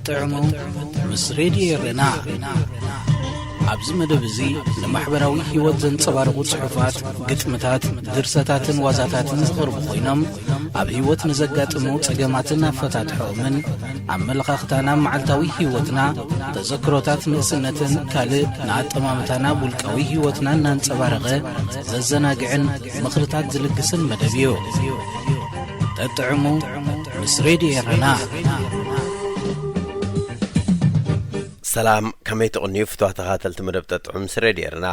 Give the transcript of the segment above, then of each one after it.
ጥዑሙ ምስ ሬድዮ ኤረና። ኣብዚ መደብ እዚ ንማሕበራዊ ህይወት ዘንጸባርቑ ጽሑፋት፣ ግጥምታት፣ ድርሰታትን ዋዛታትን ዝቐርቡ ኮይኖም፣ ኣብ ህይወት ንዘጋጥሙ ጸገማትን ኣፈታትሖኦምን፣ ኣመለኻኽታና ኣብ መዓልታዊ ህይወትና፣ ተዘክሮታት ንእስነትን ካልእ ንኣጠማምታና ኣብ ውልቃዊ ህይወትና እናንጸባረቐ ዘዘናግዕን ምኽርታት ዝልግስን መደብ እዩ። ጠጥዕሙ ምስ ሬድዮ ኤረና። ሰላም፣ ከመይ ትቕንዩ ፍትዋ ተኸታተልቲ መደብ ጠጥዑም ምስ ሬድዮ ኤረና?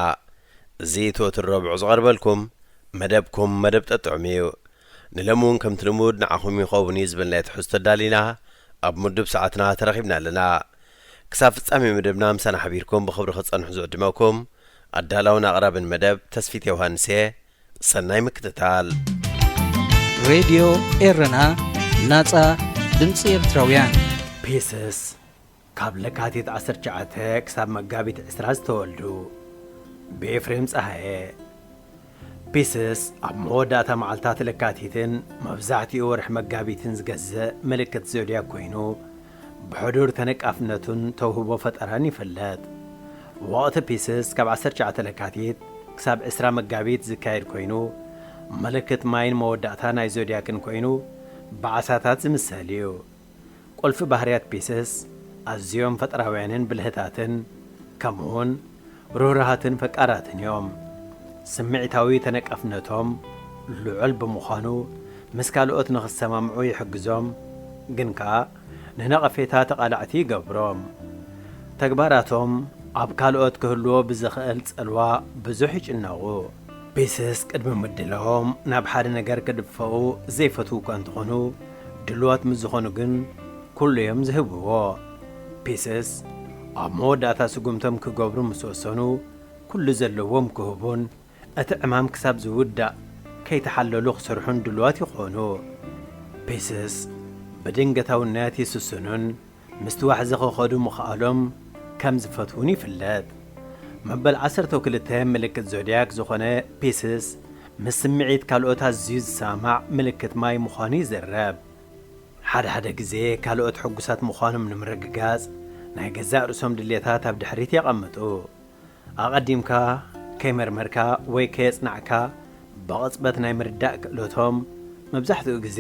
እዚ እቲ ወትሩ ረቡዕ ዝቐርበልኩም መደብኩም መደብ ጠጥዑም እዩ። ንሎሚ እውን ከምቲ ልሙድ ንዓኹም ይኸውን እዩ ዝበልናዮ ትሕዝቶ ኣዳሊና ኣብ ምዱብ ሰዓትና ተረኺብና ኣለና። ክሳብ ፍጻሜ መደብና ምሳና ሓቢርኩም ብኽብሪ ክትጸንሑ ዝዕድመኩም ኣዳላውን ኣቕራብን መደብ ተስፊት ዮሃንስ እየ። ሰናይ ምክትታል። ሬድዮ ኤረና፣ ናጻ ድምጺ ኤርትራውያን። ፒስስ፣ ካብ ለካቲት ዓሰርተ ትሽዓተ ክሳብ መጋቢት ዕስራ ዝተወልዱ፣ ብኤፍሬም ጸሃየ። ፒስስ ኣብ መወዳእታ መዓልታት ለካቲትን መብዛሕትኡ ወርሒ መጋቢትን ዝገዝእ ምልክት ዞድያክ ኮይኑ፣ ብሕዱር ተነቃፍነቱን ተውህቦ ፈጠራን ይፍለጥ። ወቕቲ ፒስስ ካብ ዓሰርተ ትሽዓተ ለካቲት ክሳብ ዕስራ መጋቢት ዝካየድ ኮይኑ፣ ምልክት ማይን መወዳእታ ናይ ዞድያክን ኮይኑ፣ ብዓሳታት ዝምሰል እዩ። ቁልፊ ባህርያት ፒስስ ኣዝዮም ፈጠራውያንን ብልህታትን፣ ከምኡውን ርህሩሃትን ፈቃራትን እዮም። ስምዒታዊ ተነቃፍነቶም ልዑል ብምዃኑ፣ ምስ ካልኦት ንኽሰማምዑ ይሕግዞም፣ ግን ከኣ ንነቐፌታ ተቓላዕቲ ይገብሮም። ተግባራቶም ኣብ ካልኦት ክህልዎ ብዝኽእል ጽልዋ ብዙሕ ይጭነቑ። ፒስስ ቅድሚ ምድላዎም ናብ ሓደ ነገር ክድፈኡ ዘይፈትዉ እኳ እንተኾኑ፣ ድሉዋት ምስ ዝኾኑ ግን ኩሉ እዮም ዝህብዎ። ፒስስ ኣብ መወዳእታ ስጉምቶም ክገብሩ ምስ ወሰኑ፣ ኩሉ ዘለዎም ክህቡን እቲ ዕማም ክሳብ ዝውዳእ ከይተሓለሉ ክሰርሑን ድሉዋት ይኾኑ። ፒስስ ብድንገታውነት ይስስኑን ምስቲ ዋሕዚ ክኸዱ ምኽኣሎም ከም ዝፈትዉን ይፍለጥ። መበል ዓሰርተ ክልተ ምልክት ዞድያክ ዝኾነ ፒስስ፣ ምስ ስምዒት ካልኦት ኣዝዩ ዝሰማማዕ ምልክት ማይ ምዃኑ ይዝረብ። ሓደ ሓደ ግዜ ካልኦት ሕጉሳት ምዃኖም ንምርግጋጽ፣ ናይ ገዛእ ርእሶም ድሌታት ኣብ ድሕሪት የቐምጡ። ኣቐዲምካ ከይመርመርካ ወይ ከየጽናዕካ፣ ብቕጽበት ናይ ምርዳእ ክእለቶም መብዛሕትኡ ግዜ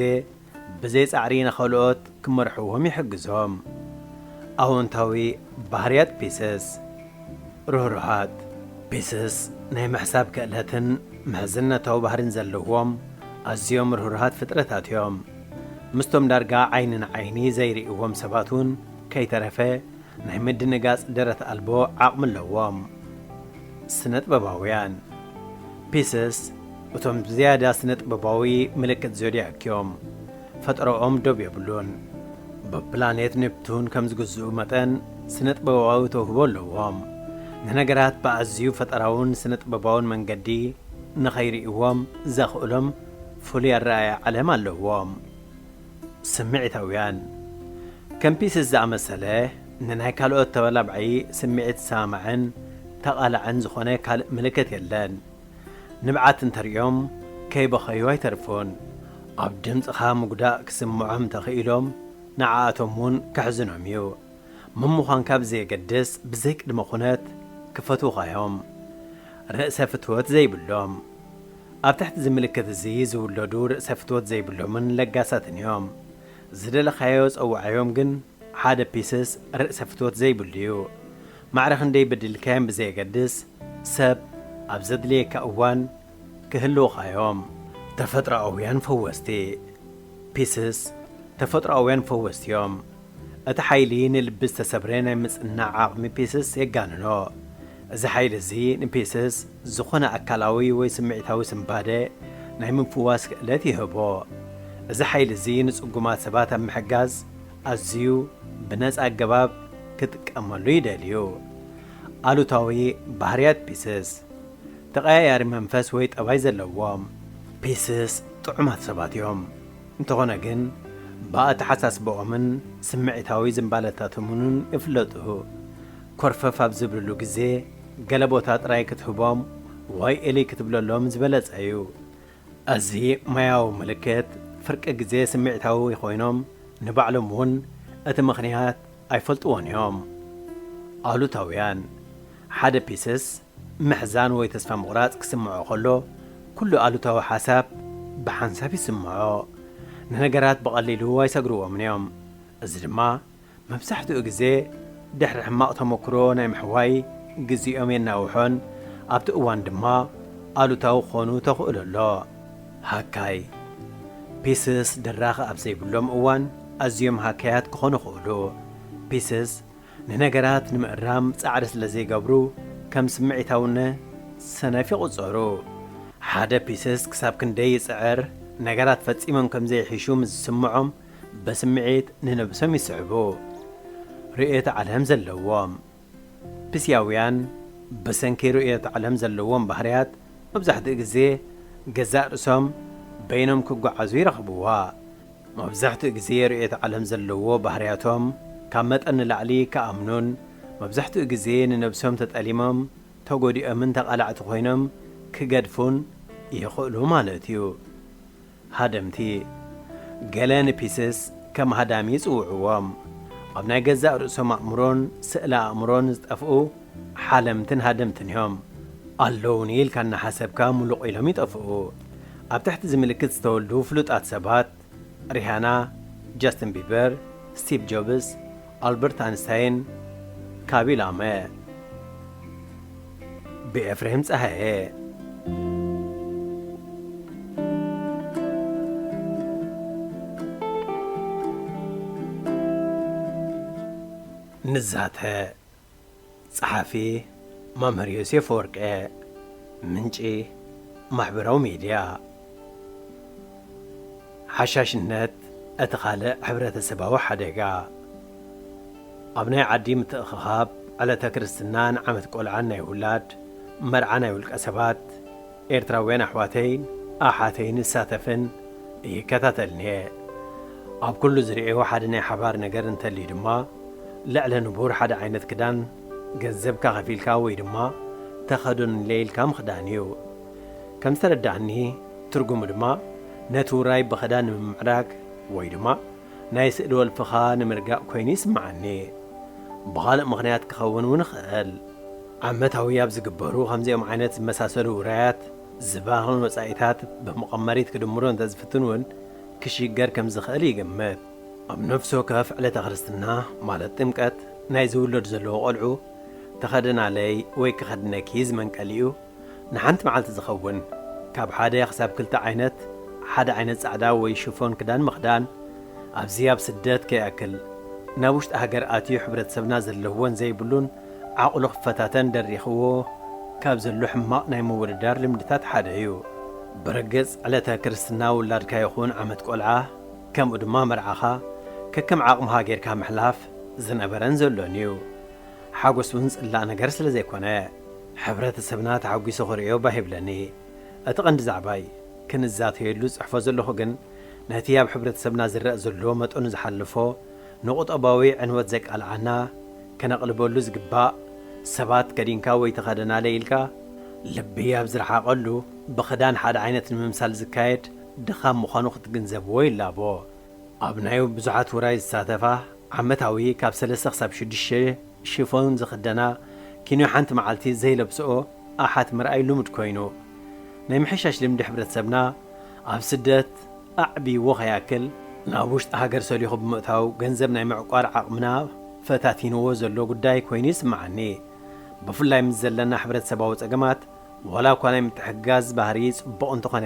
ብዘይ ጻዕሪ ንኻልኦት ክመርሕዎም ይሕግዞም። ኣወንታዊ ባህርያት ፒስስ። ርህሩሃት። ፒስስ ናይ ምሕሳብ ክእለትን ምሕዝነታዊ ባህርን ዘለዎም ኣዝዮም ርህሩሃት ፍጥረታት እዮም። ምስቶም ዳርጋ ዓይኒ ንዓይኒ ዘይርእይዎም ሰባት እውን ከይተረፈ ናይ ምድንጋጽ ደረት ኣልቦ ዓቕሚ ኣለዎም። ስነ ጥበባውያን። ፒስስ እቶም ብዝያዳ ስነ ጥበባዊ ምልክት ዞድያክ እዮም። ፈጠራኦም ዶብ የብሉን። ብፕላኔት ኔፕቱን ከም ዝግዝኡ መጠን ስነ ጥበባዊ ተውህቦ ኣለዎም። ንነገራት ብኣዝዩ ፈጠራውን ስነ ጥበባውን መንገዲ ንኸይርእይዎም ዘኽእሎም ፍሉይ ኣረኣእያ ዓለም ኣለዎም። ስምዒታውያን። ከም ፒስስ ዝኣመሰለ ንናይ ካልኦት ተበላብዓይ ስምዒት ዝሰማማዕን ተቓላዕን ዝኾነ ካልእ ምልክት የለን። ንብዓት እንተርእዮም ከይበኸዩ ኣይተርፉን። ኣብ ድምጽኻ ምጉዳእ ክስምዖም እንተኽኢሎም ንዓኣቶም እውን ከሕዝኖም እዩ። መን ምዃንካ ብዘየገድስ ብዘይ ቅድመ ኩነት ክፈትዉኻ እዮም። ርእሰ ፍትወት ዘይብሎም። ኣብ ትሕቲ እዚ ምልክት እዚ ዝውለዱ ርእሰ ፍትወት ዘይብሎምን ለጋሳትን እዮም። ዝደለኻዮ ጸውዓዮም፣ ግን ሓደ ፒስስ ርእሰ ፍትወት ዘይብሉ እዩ። ማዕረ ክንደይ በዲልካዮም ብዘየገድስ፣ ሰብ ኣብ ዘድልየካ እዋን ክህልዉኻ እዮም። ተፈጥሮኣውያን ፈወስቲ። ፒስስ ተፈጥሮኣውያን ፈወስቲ እዮም። እቲ ሓይሊ ንልቢ ዝተሰብረ ናይ ምጽንናዕ ዓቕሚ ፒስስ የጋንኖ። እዚ ሓይሊ እዚ ንፒስስ ዝኾነ ኣካላዊ ወይ ስምዒታዊ ስንባደ ናይ ምፍዋስ ክእለት ይህቦ። እዚ ሓይሊ እዚ ንጽጉማት ሰባት ኣብ ምሕጋዝ ኣዝዩ ብነጻ ኣገባብ ክጥቀመሉ ይደልዩ። ኣሉታዊ ባህርያት ፒስስ። ተቐያያሪ መንፈስ ወይ ጠባይ ዘለዎም። ፒስስ ጥዑማት ሰባት እዮም። እንተኾነ ግን፣ ብኣተሓሳስባኦምን ስምዒታዊ ዝንባለታቶምን ይፍለጡ። ኮርፈፍ ኣብ ዝብልሉ ግዜ፣ ገለ ቦታ ጥራይ ክትህቦም ወይ እልይ ክትብለሎም ዝበለጸ እዩ። እዚ ማያዊ ምልክት፣ ፍርቂ ግዜ ስምዒታዊ ኮይኖም፣ ንባዕሎም እውን እቲ ምኽንያት ኣይፈልጥዎን እዮም። ኣሉታውያን። ሓደ ፒስስ ምሕዛን ወይ ተስፋ ምቑራጽ ክስምዖ ከሎ፣ ኩሉ ኣሉታዊ ሓሳብ ብሓንሳብ ይስምዖ። ንነገራት ብቐሊሉ ኣይሰግርዎምን እዮም። እዚ ድማ መብዛሕትኡ ግዜ ድሕሪ ሕማቕ ተመክሮ ናይ ምሕዋይ ግዜኦም የናውሖን ኣብቲ እዋን ድማ ኣሉታዊ ክኾኑ ተኽእሎ ኣሎ። ሃካይ። ፒስስ ድራኸ ኣብ ዘይብሎም እዋን ኣዝዮም ሃካያት ክኾኑ ይኽእሉ። ፒስስ ንነገራት ንምእራም ጻዕሪ ስለ ዘይገብሩ ከም ስምዒታውነ ሰነፍ ይቑጸሩ። ሓደ ፒስስ ክሳብ ክንደይ ይጽዕር፣ ነገራት ፈጺሞም ከም ዘይሕሹ ምስ ዝስምዖም በስምዒት ንነብሶም ይስዕቡ። ርእየተ ዓለም ዘለዎም። ፒስያውያን ብሰንኪ ርእየተ ዓለም ዘለዎም ባህርያት መብዛሕትኡ ግዜ ገዛእ ርእሶም በይኖም ክጓዓዙ ይረኽብዋ። መብዛሕትኡ ግዜ ርእየተ ዓለም ዘለዎ ባህርያቶም ካብ መጠን ንላዕሊ ክኣምኑን መብዛሕትኡ ግዜ ንነብሶም ተጠሊሞም ተጎዲኦምን ተቓላዕቲ ኮይኖም ክገድፉን ይኽእሉ ማለት እዩ። ሃደምቲ። ገለ ንፒስስ ከም ሃዳሚ ይጽውዕዎም። ኣብ ናይ ገዛእ ርእሶም ኣእምሮን ስእለ ኣእምሮን ዝጠፍኡ ሓለምትን ሃደምትን እዮም። ኣለዉኒ ኢልካ እናሓሰብካ ሙሉቕ ኢሎም ይጠፍኡ። ኣብ ትሕቲ እዚ ምልክት ዝተወልዱ ፍሉጣት ሰባት ሪሃና፣ ጃስትን ቢበር፣ ስቲቭ ጆብስ፣ ኣልበርት ኣንስታይን፣ ካቢ ላመ። ብኤፍሬም ጸሃየ። ንዛተ። ጸሓፊ መምህር ዮሴፍ ወርቄ። ምንጪ ማሕበራዊ ሚድያ። ሓሻሽነት እቲ ካልእ ሕብረተሰባዊ ሓደጋ። ኣብ ናይ ዓዲ ምትእኽኻብ ዕለተ ክርስትናን ዓመት ቆልዓን ናይ ውላድ መርዓ ናይ ውልቀ ሰባት ኤርትራውያን ኣሕዋተይን ኣሓተይን እሳተፍን ይከታተልን እየ። ኣብ ኩሉ ዝርእዮ ሓደ ናይ ሓባር ነገር እንተልዩ ድማ ልዕለ ንቡር ሓደ ዓይነት ክዳን ገንዘብካ ከፊልካ ወይ ድማ ተኸደኑለይ ኢልካ ምኽዳን እዩ። ከም ዝተረዳእኒ ትርጉሙ ድማ ነቲ ውራይ ብኽዳን ንምምዕራግ ወይ ድማ ናይ ስእሊ ወልፍኻ ንምርጋእ ኮይኑ ይስምዓኒ። ብኻልእ ምኽንያት ክኸውን እውን ይኽእል። ዓመታዊ ኣብ ዝግበሩ ከምዚኦም ዓይነት ዝመሳሰሉ ውራያት ዝባኽን ወጻኢታት ብመቐመሪት ክድምሮ እንተዝፍትን እውን ክሽገር ከም ዝኽእል ይግምት። ኣብ ነፍሲ ወከፍ ዕለተ ክርስትና ማለት ጥምቀት ናይ ዝውለዱ ዘለዉ ቆልዑ ተኸደናለይ ወይ ክኸድነኪ ዝመንቀሊኡ ንሓንቲ መዓልቲ ዝኸውን ካብ ሓደ ክሳብ ክልተ ዓይነት ሓደ ዓይነት ጻዕዳ ወይ ሽፎን ክዳን ምኽዳን፣ ኣብዚ ኣብ ስደት ከይኣክል ናብ ውሽጢ ሃገር ኣትዩ ሕብረተሰብና ዘለዎን ዘይብሉን ዓቕሉ ክፈታተን ደሪኽዎ ካብ ዘሎ ሕማቕ ናይ ምውድዳር ልምድታት ሓደ እዩ። ብርግጽ ዕለተ ክርስትና ውላድካ ይኹን ዓመት ቆልዓ ከምኡ ድማ መርዓኻ ከከም ዓቕምኻ ጌርካ ምሕላፍ ዝነበረን ዘሎን እዩ። ሓጎስ እውን ጽላእ ነገር ስለ ዘይኮነ፣ ሕብረተሰብና ተሓጒሱ ክርእዮ ባህ ይብለኒ። እቲ ቀንዲ ዛዕባይ ክንዛተየሉ ዝጽሕፎ ዘለኹ ግን፣ ነቲ ኣብ ሕብረተሰብና ዝረኣ ዘሎ መጠኑ ዝሓለፎ ንቁጠባዊ ዕንወት ዘቃልዓና ከነቕልበሉ ዝግባእ፣ ሰባት ከዲንካ ወይ ተኸደናለ ኢልካ ልቢ ኣብ ዝረሓቐሉ ብኽዳን ሓደ ዓይነት ንምምሳል ዝካየድ ድኻም ምዃኑ ክትግንዘብዎ ይላቦ። ኣብ ናይ ብዙሓት ውራይ ዝሳተፋ ዓመታዊ ካብ ሰለስተ ክሳብ ሽዱሽተ ሽፎን ዝኽደና ኪኖ ሓንቲ መዓልቲ ዘይለብስኦ ኣሓት ምርኣይ ልሙድ ኮይኑ፣ ናይ ምሕሻሽ ልምዲ ሕብረተሰብና ኣብ ስደት ኣዕብይዎ ከይኣክል፣ ናብ ውሽጢ ሃገር ሰሊኹ ብምእታው ገንዘብ ናይ ምዕቋር ዓቕምና ፈታቲንዎ ዘሎ ጉዳይ ኮይኑ ይስምዓኒ። ብፍላይ ምስ ዘለና ሕብረተሰባዊ ጸገማት ዋላ እኳ ናይ ምትሕግጋዝ ባህሪ ጽቡቕ እንተኾነ፣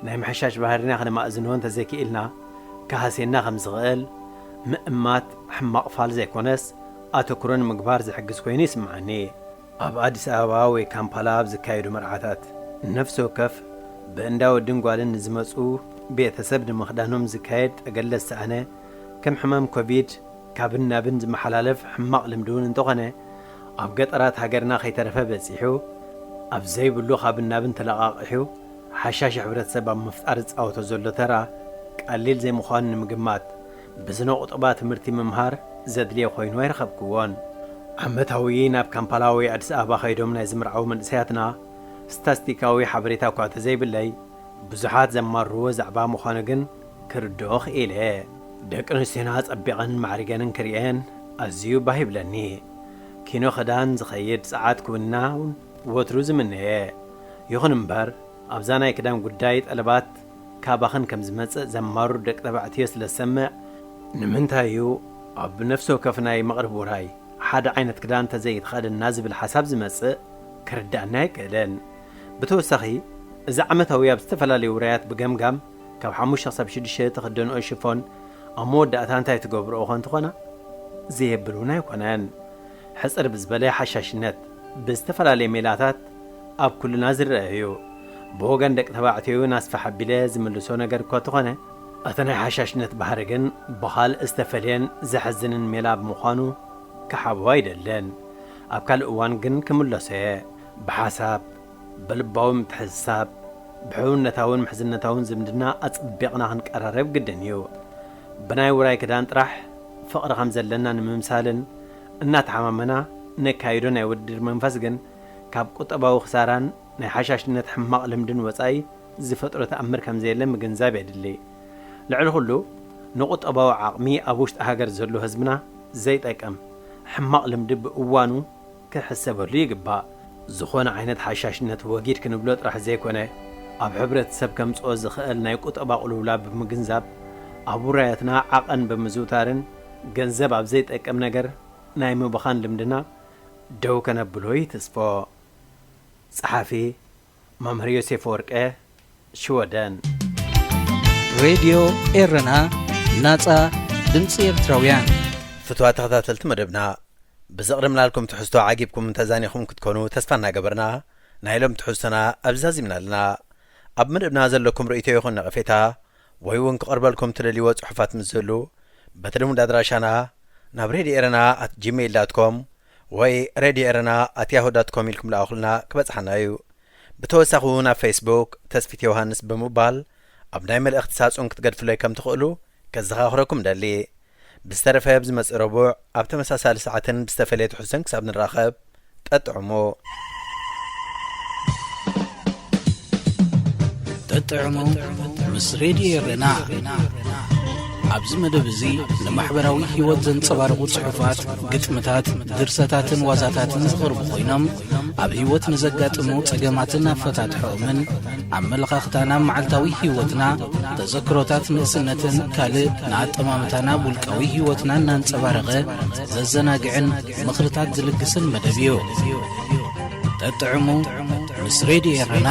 ናይ ምሕሻሽ ባህርና ክነማእዝኖ እንተዘይክኢልና፣ ክሃስየና ከም ዝኽእል ምእማት ሕማቕ ፋል ዘይኮነስ፣ ኣተኩሮ ንምግባር ዝሕግዝ ኮይኑ ይስምዓኒ። ኣብ ኣዲስ ኣበባ ወይ ካምፓላ ኣብ ዝካየዱ መርዓታት፣ ነፍሲ ወከፍ ብእንዳ ወድን ጓልን ንዝመጹ ቤተሰብ ንምኽዳኖም ዝካየድ ጠገለ ዝሰኣነ፣ ከም ሕማም ኮቪድ ካብን ናብን ዝመሓላለፍ ሕማቕ ልምዲ እውን እንተኾነ፣ ኣብ ገጠራት ሃገርና ከይተረፈ በጺሑ፣ ኣብ ዘይብሉ ካብን ናብን ተለቓቒሑ፣ ሓሻሽ ሕብረተሰብ ኣብ ምፍጣር ዝጻወቶ ዘሎ ተራ ቀሊል ዘይምዃኑ ንምግማት፣ ብስነ ቁጠባ ትምህርቲ ምምሃር ዘድልየ ኮይኑ ኣይረኸብክዎን። ዓመታዊ ናብ ካምፓላ ወይ ኣዲስ ኣበባ ከይዶም ናይ ዝምርዓዉ መንእሰያትና ስታስቲካዊ ሓበሬታ እኳ እንተዘይብለይ፣ ብዙሓት ዘማርርዎ ዛዕባ ምዃኑ ግን ክርድኦ ክኢለ። ደቂ ኣንስትዮና ጸቢቐን ማዕሪገንን ክርእየን ኣዝዩ ባህ ይብለኒ። ኪኖ ክዳን ዝኸይድ ጸዓት ክውንና እውን ወትሩ ዝምነየ። ይኹን እምበር፣ ኣብዛ ናይ ክዳን ጉዳይ ጠለባት ካባኽን ከም ዝመጽእ ዘማርሩ ደቂ ተባዕትዮ ስለ ዝሰምዕ፣ ንምንታይ እዩ ኣብ ነፍሲ ወከፍ ናይ መቕርብ ውራይ ሓደ ዓይነት ክዳን ተዘይተኸደና ዝብል ሓሳብ ዝመጽእ ክርዳእኒ ኣይክእልን። ብተወሳኺ፣ እዚ ዓመታዊ ኣብ ዝተፈላለዩ ውራያት ብገምጋም ካብ ሓሙሽተ ክሳብ ሽዱሽተ ተኸደንኦ ሽፎን ኣብ መወዳእታ እንታይ ትገብርኦ ኮን ትኾና? ዘየብል እውን ኣይኮነን። ሕጽር ብዝበለ ሓሻሽነት ብዝተፈላለየ ሜላታት ኣብ ኩልና ዝረአ እዩ። ብወገን ደቂ ተባዕትዮ እውን ኣስፍሕ ኣቢለ ዝምልሶ ነገር እኳ ተኾነ፣ እቲ ናይ ሓሻሽነት ባህሪ ግን ብኻልእ ዝተፈልየን ዘሕዝንን ሜላ ብምዃኑ ክሓብኦ ኣይደልን። ኣብ ካልእ እዋን ግን ክምለሶ እየ። ብሓሳብ፣ ብልባዊ ምትሕስሳብ፣ ብሕውነታውን ምሕዝነታውን ዝምድና ኣጸቢቕና ክንቀራረብ ግድን እዩ። ብናይ ውራይ ክዳን ጥራሕ ፍቕሪ ከም ዘለና ንምምሳልን እናተሓማመና ነካይዶ ናይ ውድድር መንፈስ ግን ካብ ቁጠባዊ ክሳራን ናይ ሓሻሽነት ሕማቕ ልምድን ወጻኢ ዝፈጥሮ ተኣምር ከም ዘየለ ምግንዛብ የድሊ። ልዕሊ ኩሉ ንቁጠባዊ ዓቕሚ ኣብ ውሽጢ ሃገር ዘሎ ህዝብና ዘይጠቅም ሕማቕ ልምዲ ብእዋኑ ክሕሰበሉ ይግባእ። ዝኾነ ዓይነት ሓሻሽነት ወጊድ ክንብሎ ጥራሕ ዘይኮነ፣ ኣብ ሕብረተሰብ ከምጽኦ ዝኽእል ናይ ቁጠባ ቁልውላ ብምግንዛብ፣ ኣብ ውራያትና ዓቐን ብምዝውታርን ገንዘብ ኣብ ዘይጠቅም ነገር ናይ ምብኻን ልምድና ደው ከነብሎ ይትስፎ። ጸሓፊ መምህር ዮሴፍ ወርቀ፣ ሽወደን። ሬድዮ ኤረና፣ ናጻ ድምጺ ኤርትራውያን። ፍትዋ ተኸታተልቲ መደብና፣ ብዘቕረብናልኩም ትሕዝቶ ዓጊብኩም ተዛኒኹም ክትኮኑ ተስፋ እናገበርና፣ ናይ ሎም ትሕዝቶና ኣብዚ ዛዚምና ኣለና። ኣብ መደብና ዘለኩም ርእይቶ ይኹን ነቐፌታ፣ ወይ እውን ክቐርበልኩም ትደልይዎ ጽሑፋት ምስ ዝህሉ፣ በቲ ልሙድ ኣድራሻና ናብ ሬድዮ ኤረና ኣት ጂሜይል ዳት ኮም ወይ ሬድዮ ኤረና ኣት ያሁ ዳት ኮም ኢልኩም ለኣኹልና ክበጽሓና እዩ። ብተወሳኺ እውን ኣብ ፌስቡክ ተስፊት ዮሃንስ ብምባል ኣብ ናይ መልእኽቲ ሳጹን ክትገድፉለይ ከም ትኽእሉ ከዘኻኽረኩም ደሊ። ብዝተረፈ ኣብ ዝመጽእ ረቡዕ ኣብ ተመሳሳሊ ሰዓትን ብዝተፈለየ ትሕዝቶን ክሳብ ንራኸብ፣ ጠጥዕሙ። ጠጥዕሙ ምስ ሬድዮ ኤረና። ኣብዚ መደብ እዚ ንማሕበራዊ ህይወት ዘንጸባርቑ ጽሑፋት፣ ግጥምታት፣ ድርሰታትን ዋዛታትን ዝቐርቡ ኮይኖም፣ ኣብ ህይወት ንዘጋጥሙ ጸገማትን ኣፈታትሖኦምን፣ ኣመለኻኽታና ኣብ መዓልታዊ ህይወትና፣ ተዘክሮታት ንእስነትን ካልእ ንኣጠማምታና ኣብ ውልቃዊ ህይወትና እናንጸባረቐ ዘዘናግዕን ምኽርታት ዝልግስን መደብ እዩ። ጠጥዕሙ ምስ ሬድዮ ኤረና።